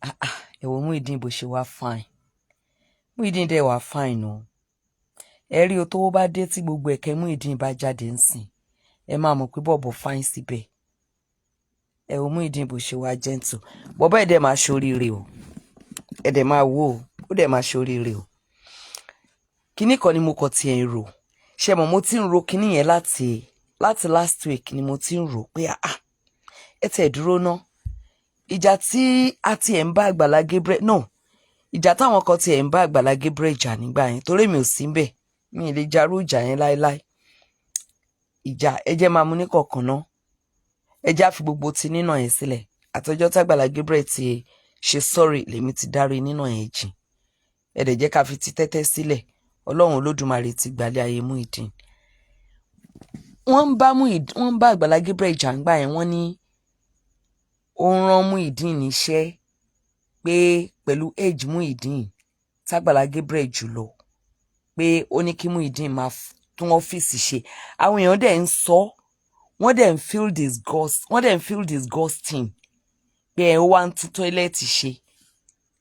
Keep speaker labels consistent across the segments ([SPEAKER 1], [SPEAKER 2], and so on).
[SPEAKER 1] Ah ah, ẹ wo Muyideen bó ṣe wá fine. Muyideen dẹ̀ wá fine o. Ẹ rí o, tówó bá dé tí gbogbo ẹ̀kẹ́ Muyideen bá jáde ń sìn, ẹ máa mọ̀ pé bọ̀bọ̀ fine síbẹ̀. Ẹ wo Muyideen bó ṣe wá gentle. Bọ̀bọ̀ ẹ̀ dẹ̀ máa ṣoríire o. Ẹ dẹ̀ máa wò ó, ó dẹ̀ máa ṣoríire o. Kinní kan ni mo kàn tiẹ̀ ń rò. Ṣé mo ti ń ro kinní yẹn láti last week ni mo ti ń rò pé, ah, ẹ tiẹ̀ dúró ná. Ìjà tí a tiẹ̀ ń bá Àgbàlá Gabriel, no, ìjà táwọn kan tiẹ̀ ń bá Àgbàlá Gabriel jà nígbà yẹn, torí mi ò sí ńbẹ̀, mi ì lè jarú ìjà yẹn láéláé. Ìjà ẹ jẹ́ máa mú ní kọ̀ọ̀kan ná. Ẹ jẹ́ á fi gbogbo ti nínà yẹn sílẹ̀. Àtọjọ́ tágbàlá Gabriel ti ṣe sorry lèmi ti dárí nínà yẹn jìn. Ẹ dẹ̀ jẹ́ ká fi ti tẹ́tẹ́ sílẹ̀. Ọlọ́run Olódùmarè ti gbàlẹ̀ ayé Muyideen. Wọ́n ń bá Àgbàlá Gabriel jà ńgbà yẹn. Wọ́n ní ó ń rán Muyideen níṣẹ́ pé pẹ̀lú age Muyideen tágbàlá Gabriel jùlọ, pé ó ní kí Muyideen máa tún ọ́fíìsì ṣe. Àwọn èèyàn dẹ̀ ń sọ, wọ́n dẹ̀ ń feel disgust, wọ́n dẹ̀ ń feel disgusting pé ẹ ó wá ń tún toilet ṣe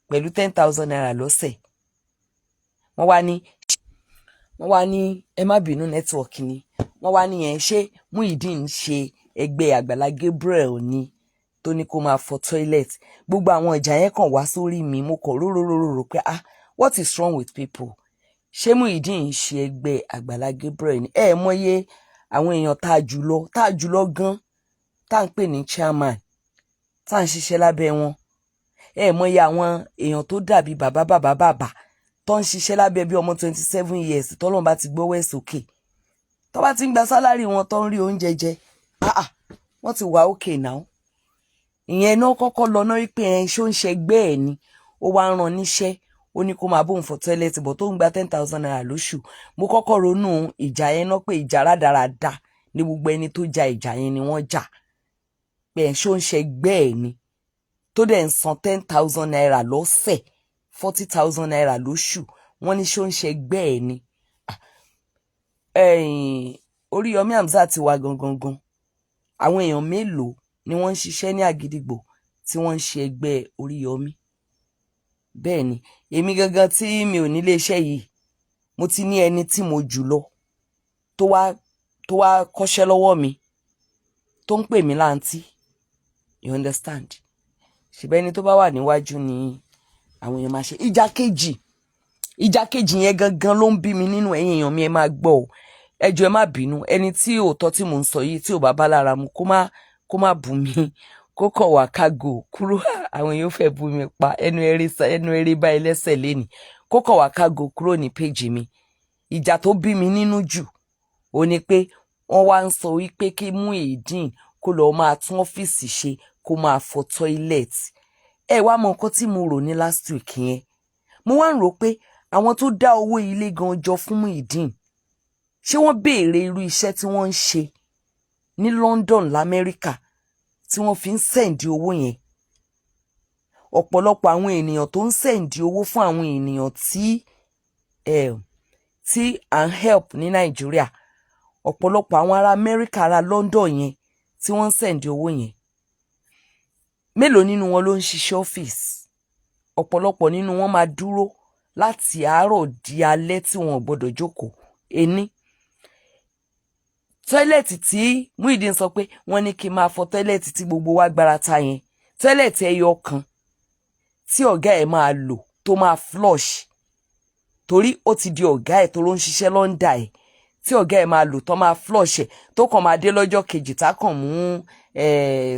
[SPEAKER 1] pẹ̀lú ₦10,000 lọ́sẹ̀. Wọ́n wá ní, ẹ má bínú, network ni. Wọ́n wá ní yẹn, ṣé Muyideen ṣe ẹgbẹ́ Àgbàlá Gabriel ni tó ní kó máa fọ toilet? Gbogbo àwọn ìjà yẹn kàn wá sórí mi. Mo kàn róróróró pé, ah, what is wrong with people? Ṣé Muyideen ń ṣe ẹgbẹ́ Àgbàlá Gabriel ni? Ẹ mọye àwọn èèyàn tá a jùlọ gan tá à ń pè ní chairman, tá à ń ṣiṣẹ́ lábẹ́ wọn. Ẹ mọye àwọn èèyàn tó dàbí bàbá bàbá bàbá tó ń ṣiṣẹ́ lábẹ́ bí ọmọ 27 years tọ́lọ́run bá ti gbọ́wọ́ ẹ̀ sókè, tó bá ti ń gba salary wọn, tó ń rí oúnjẹ jẹ. Ah ah, wọ́n ti wà okay now. Ìyẹn náà kọ́kọ́ lọ náà wípé ẹ ṣó ń ṣẹgbẹ́ ẹ̀ ni, ó wá ń rán níṣẹ́, ó ní kó máa bóun fọ toilet bọ̀ tó ń gba ₦10,000 lóṣù. Mo kọ́kọ́ ronú ìjà yẹn náà pé ìjà rádaràda ní gbogbo ẹni tó ja ìjà yẹn ni wọ́n jà, pé ẹ̀ ṣó ń ṣẹgbẹ́ ẹ̀ ni tó dẹ̀ ń san ₦10,000 lọ́sẹ̀, ₦40,000 lóṣù. Wọ́n ní ṣó ń ṣẹgbẹ́ ẹ̀ ni. Oríyọmí Hamzat ti wá gangan gan. Àwọn èèyàn mélòó ni wọ́n ń ṣiṣẹ́ ní Àgídìgbò tí wọ́n ń ṣe ẹgbẹ́ Oríyọmí? Bẹ́ẹ̀ ni èmi gangan tí mi ò nílé iṣẹ́ yìí, mo ti ní ẹni tí mo jù lọ tó wá kọ́ṣẹ́ lọ́wọ́ mi tó ń pè mí láǹtí, you understand? Ṣùgbọ́n ẹni tó bá wà níwájú ni àwọn èèyàn máa ṣe. Ìjà kejì, ìjà kejì yẹn gangan ló ń bí mi nínú. Ẹ̀yin èèyàn mi, ẹ máa gbọ́ ọ. Ẹ jọ̀ọ́, ẹ má bínú. Ẹni tí òótọ́ tí mò ń sọ yìí tí ò bá bá lára mu, kó má bú mi, kó kọ̀ wá kágò kúrò. Àwọn èèyàn fẹ́ bú mi pa ẹnu eré, ẹnu eré bá ẹlẹ́sẹ̀ lẹ́nìí. Kó kọ̀ wá kágò kúrò ní péjì mi. Ìjà tó bí mi nínú jù ó ní pé wọ́n wá ń sọ wípé kí Muyideen kó lọ́ọ́ máa tún ọ́fíìsì ṣe, kó máa fọ toilet. Ẹ wá mọ nǹkan tí mo rò ní last week yẹn. Mo wá ń rò pé àwọn tó dá owó ilé gan jọ fún Muyideen, ṣé wọ́n béèrè irú iṣẹ́ tí wọ́n ń ṣe ní London lamẹ́ríkà tí wọ́n fi ń send owó yẹn? Ọ̀pọ̀lọpọ̀ àwọn ènìyàn tó ń send owó fún àwọn ènìyàn tí à ń help ní Nàìjíríà, ọ̀pọ̀lọpọ̀ àwọn ará Amẹ́ríkà, ará London yẹn tí wọ́n ń send owó yẹn, mélòó nínú wọn ló ń ṣiṣẹ́ ọ́fíìsì? Ọ̀pọ̀lọpọ̀ nínú wọn máa dúró láti àárọ̀ di alẹ́ tí wọn ò gbọ́dọ̀ jókòó. Ení toilet tí Muyideen sọ pé wọ́n ní kí n máa fọ toilet tí gbogbo wa gbára ta yẹn, toilet ẹyọ kan tí ọ̀gá ẹ̀ máa lò tó máa flush, torí ó ti di ọ̀gá ẹ̀ tó ló ń ṣiṣẹ́ l'under ẹ̀, tí ọ̀gá ẹ̀ máa lò tó máa flush ẹ̀, tó kàn máa dé lọ́jọ́ kejì, tá kàn mú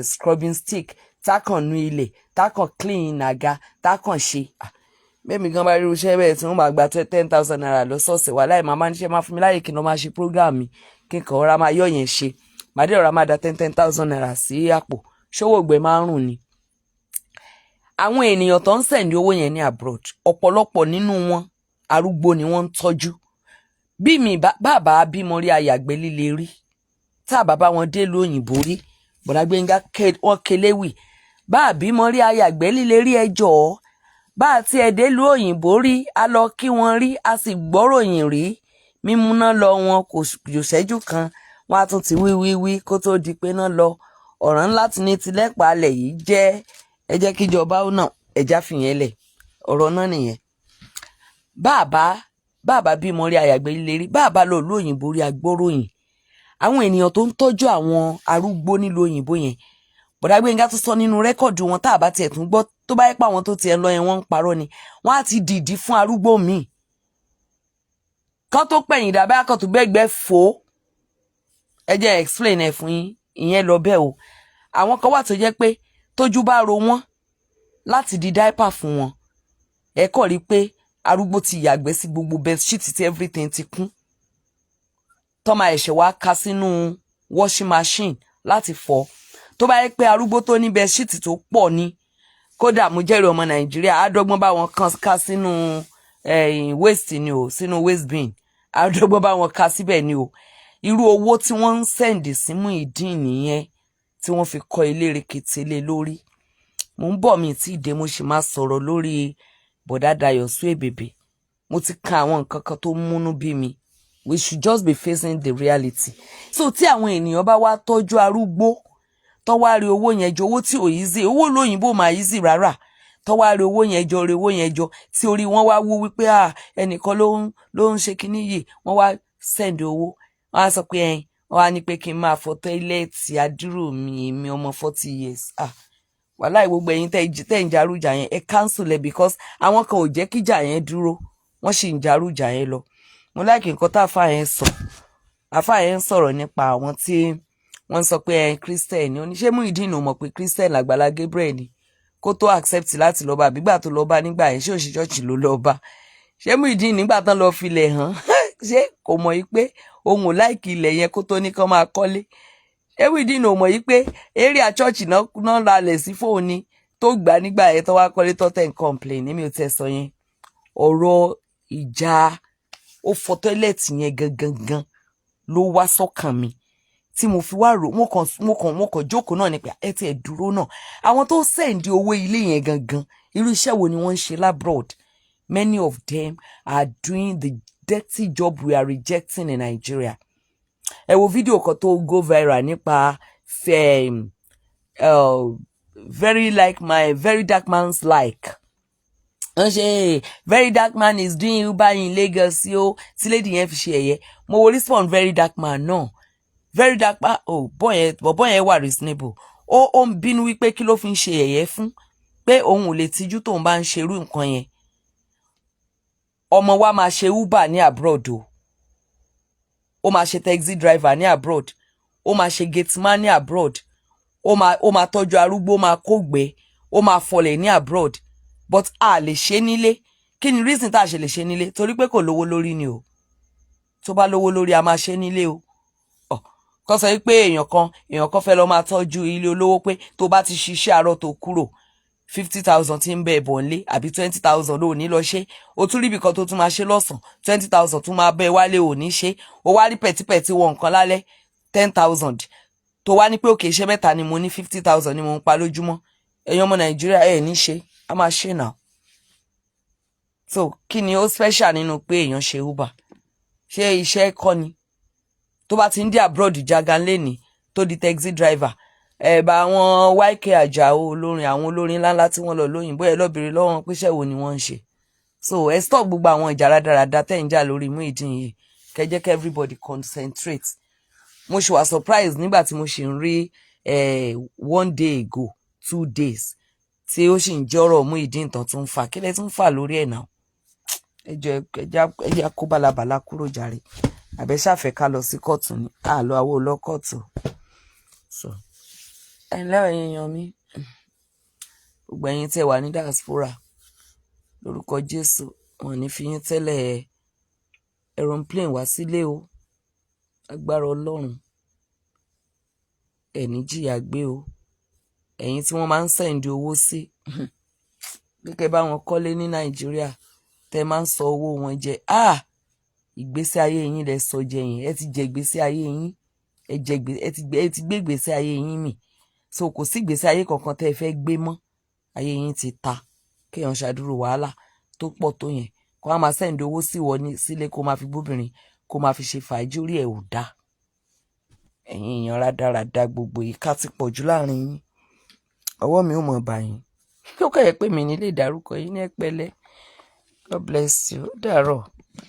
[SPEAKER 1] scrubbing stick, tá kàn nu ilẹ̀, tá kàn clean àga, tá kàn ṣe. Bẹ́ẹ̀ mi gan bá rí irúṣẹ́ bẹ́ẹ̀ tí wọ́n máa gba ₦10,000 lọ́sọ̀ọ̀sẹ̀, wà láì máa níṣẹ́, máa fún mi láyè kí n lọ máa ṣe program mi, kí n kàn ọ̀rá máa yọ̀ yẹn ṣe, màdé ọ̀rá máa da ₦10,000 sí àpò. Ṣówó ògbẹ́ máa ń rùn ni. Àwọn ènìyàn tó ń send owó yẹn ní abroad, ọ̀pọ̀lọpọ̀ nínú wọn, arúgbó ni wọ́n ń tọ́jú. Bí mi bàbá bímọ rí, ayàgbẹ́ líle rí, tá a bàbá wọn dé lóyìnbó rí, Bọ̀dá Gbénga wọn keléwì bá a bímọ rí, ayàgbẹ́ líle rí. Ẹjọ́ bá a tiẹ̀ délùú òyìnbó rí, a lọ kí wọn rí, a sì gbọ́ròyìn rí. Mímúná lọ wọn kò jò ṣẹ́jú kan, wọn á tún ti wí wí wí kó tó di pé náà lọ. Ọ̀ràn ńlá ti ní tilẹ̀pà alẹ̀ yìí jẹ́. Ẹ jẹ́ kíjọba náà, ẹ Ẹja fìyẹn lẹ̀, ọ̀rọ̀ náà nìyẹn. Bàbá bàbá bímọ rí, àyàgbé lérí. Bàbá lọ ìlú òyìnbó rí, agbóròyìn àwọn ènìyàn tó ń tọ́jú àwọn arúgbó nílùú òyìnbó yẹn. Bọ̀dá Gbénga tó sọ nínú record wọn, tá a bá tiẹ̀ tún gbọ́, tó bá yẹ pé àwọn tó tiẹ̀ lọ yẹn, wọ́n ń parọ́ ni, wọ́n á ti dìdí fún arúgbó míì kán tó pẹ̀yìn dàbẹ́ akọ̀tù gbẹ́gbẹ́ fò ó. Ẹ jẹ́ explain ẹ̀ fún yín. Ìyẹn lọ bẹ́ẹ̀ o. Àwọn kan wà tó jẹ́ pé tójú bá ro wọ́n láti di diaper fún wọn, ẹ kọ̀ rí pé arúgbó ti yàgbẹ́ sí gbogbo bedsheet tí everything ti kún, tó máa ẹ̀ṣẹ̀ wá ka sínú washing machine láti fọ̀. Tó bá yẹ pé arúgbó tó ní bedsheet tó pọ̀ ni, kódà mo jẹ́rìí ọmọ Nàìjíríà, á dọ́gbọ́n bá wọn kàn ká sínú waste ni o, sínú waste bin, á dọ́gbọ́n bá wọn ká síbẹ̀ ni o. Irú owó tí wọ́n ń send sí Muyideen nìyẹn tí wọ́n fi kọ́ ilé rekete lé lórí. Mò ń bọ̀, mi tí ìdè, mo sì máa sọ̀rọ̀ lórí bọ̀dá Dayọ̀ Suebebe. Mo ti kan àwọn nǹkan kan tó múnú bí mi. We should just be facing the reality. So tí àwọn ènìyàn bá wá tọ́jú arúgbó, tó wá rí owó yẹn jọ, owó tí ò easy, owó lóyìnbó máa easy rárá, tó wá rí owó yẹn jọ, rí owó yẹn jọ, tí orí wọn wá wú wípé, ah, ẹnìkan ló ń ṣe kinní yìí, wọ́n wá send owó, wọ́n á sọ pé ẹyin, wọ́n á ní pé kí n máa fọ toilet àdúrò mi, èmi ọmọ 40 years. Ah, wàláì, gbogbo ẹ̀yin tẹ́ ń jarújà yẹn, ẹ cancel ẹ, because àwọn kan ò jẹ́ kíjà yẹn dúró, wọ́n sì ń jarújà yẹn lọ. Mo like nǹkan tá àfa yẹn sọ. Àfa yẹn ń sọ̀rọ̀ nípa àwọn tí wọ́n sọ pé ẹ Christian ni. Oníṣẹ́ Muyideen ò mọ̀ pé Christian l'Àgbàlá Gabriel ni kó tó accept láti lọ bá, àbígbà tó lọ bá nígbà yẹn, ṣé òṣì ṣọ́ọ̀ṣì ló lọ bá? Ṣé Muyideen nígbà tán lọ filẹ̀ hàn, ṣé kò mọ̀ yìí pé òun ò like ilẹ̀ yẹn kó tó ní kán máa kọ́lé? Ṣé Muyideen ò mọ̀ yìí pé area church náà lálẹ̀ sí fóun ni tó gbà nígbà yẹn, tó wá kọ́lé, tó tẹ̀ ń complain ní? Mi ò tẹ̀ sọ yẹn. Ọ̀rọ̀ ìjà ó fọ toilet yẹn gangan gan ló wá sọ́kàn mi tí mo fi wá rò. Mo kàn jókòó náà ní pé ẹ tiẹ̀ dúró náà, àwọn tó send owó ilé yẹn gangan, irú iṣẹ́ wo ni wọ́n ń ṣe l'abroad? Many of them are doing the dirty job we are rejecting in Nigeria. Ẹ wo fídíò kan tó go viral nípa very like my very dark man's like wọ́n ṣe, "Very dark man is doing Uber in Lagos" o, tí lady yẹn fi ṣe ẹ̀yẹ. Mo wo respond very dark man náà. Very dark man, oh boy yẹn, bọ̀bọ̀ yẹn wà reasonable. Ó ń bínú wípé kí ló fi ń ṣe ẹ̀yẹ fún, pé òun ò lè tijú tóun bá ń ṣerú nǹkan yẹn. Ọmọ wa máa ṣe Uber ní abroad o, ó máa ṣe taxi driver ní abroad, ó máa ṣe gateman ní abroad, ó máa tọ́jú arúgbó, ó máa kógbé, ó máa fọlẹ̀ ní abroad, but a lè ṣe nílé. Kí ni reason tá a ṣe lè ṣe nílé? Torí pé kò lówó lórí ni o. Tó bá lówó lórí, a máa ṣe nílé o. Kọ́ sọ pé èèyàn kan fẹ́ lọ máa tọ́jú ilé olówó, pé tó bá ti ṣiṣẹ́ àárọ̀ tó kúrò, 50,000 tí ń bẹ ẹ̀bọ̀ ńlé, àbí 20,000 ló ní lọ ṣe. O tún rí ibìkan tó tún máa ṣe lọ́sàn, 20,000 tún máa bẹ wálé, ò ní ṣe. O wá rí pẹ̀típẹ̀tí wọ nǹkan lálẹ́, 10,000 tó wá ní pé òkè iṣẹ́ mẹ́ta ni mo ní, 50,000 ni mo ń pa lójúmọ́. Ẹ̀yin ọmọ Nàìjíríà, ẹ̀ ní ṣe, a máa ṣe náà. So kí ni ó special nínú pé èèyàn ṣe Uber? Ṣé iṣẹ́ kọ́ ni? Tó bá ti ń dé abroad jagan lẹ́ni tó di taxi driver, ẹ̀bà àwọn YK Àjàó olórin, àwọn olórin ńláńlá tí wọ́n lọ lóyìnbó, ẹ lọ́bìnrin lọ́wọ́ wọn pé wo ni wọ́n ń ṣe. So ẹ stop gbogbo àwọn ìjà rádaràda tẹ́ ń jà lórí Muyideen yìí, kẹ́ jẹ́ kí everybody concentrate. Mo ṣì wà surprise nígbà tí mo ṣì ń rí one day ago, 2 days, tí ó sì ń jọ́rọ̀ Muyideen tán tún ń fà. Kí lẹ tún ń fà lórí ẹ̀ náà? Ẹ jọ, ẹ jẹ́ kó bálabàla kúrò jàre. Àbẹ́sàfẹ́ ká lọ sí kóòtù ni àlọ́ àwọn olókóòtù. So ẹ ǹlẹ́, ẹ̀yin èèyàn mi, gbogbo ẹ̀yin tẹ́ wà ní diaspora, lórúkọ Jésù, wọn ò ní fi yín tẹ́lẹ̀ aeroplane wá sílé o. Agbára Ọlọ́run, ẹ̀ ní jìyà gbé o. Ẹ̀yin tí wọ́n máa ń send owó sí pé kẹ́ bá wọn kọ́lé ní Nàìjíríà, tẹ́ máa ń sọ owó wọn jẹ, ah, ìgbésí ayé yín lẹ sọ jẹ yẹn. Ẹ ti jẹ ìgbésí ayé yín, ẹ ti gbé ìgbésí ayé yín mì. So kò sí ìgbésí ayé kankan tẹ́ ẹ fẹ́ gbé mọ́. Ayé yín ti ta. Kéèyàn ṣàdúró wàhálà tó pọ̀ tó yẹn, kó wá máa send owó sí wọ ní sílé, kó máa fi gbóbìnrin, kó máa fi ṣe fàájì, orí ẹ̀ ò dá. Ẹ̀yin èèyàn rádaràda, gbogbo ìka ti pọ̀ jù láàrin yín. Ọwọ́ mi ò mọ̀ bá yín. Kí ó kọ̀ yẹ pé mi nílé ìdárúkọ yìí ní ẹ̀pẹ̀lẹ́. God bless you. Ó dàárọ̀.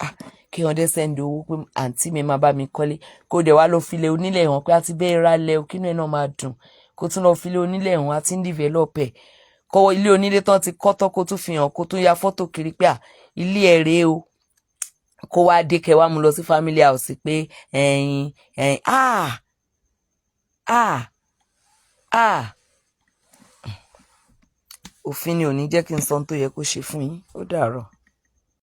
[SPEAKER 1] Ah, kí wọ́n dé send owó pé àǹtí mi máa bá mi kọ́lé, kó dẹ̀ wá lọ filẹ̀ onílẹ̀ hàn pé a ti bẹ́ẹ̀ ra lẹ̀ o, kínú ẹ̀ náà máa dùn, kó tún lọ filẹ̀ onílẹ̀ hàn, a ti ń develop ẹ̀, kọ́ ilé onílé tán ti kọ́ tán, kó tún fi hàn, kó tún ya fọ́tò kiri pé à ilé ẹ̀ rèé o, kó wá dé, kẹ́ wá mú lọ sí family house pé ẹ̀yin ẹ̀yin, ah ah ah, òfin ni ò ní jẹ́ kí n sọ ohun tó yẹ kó ṣe fún yín. Ó dàárọ̀.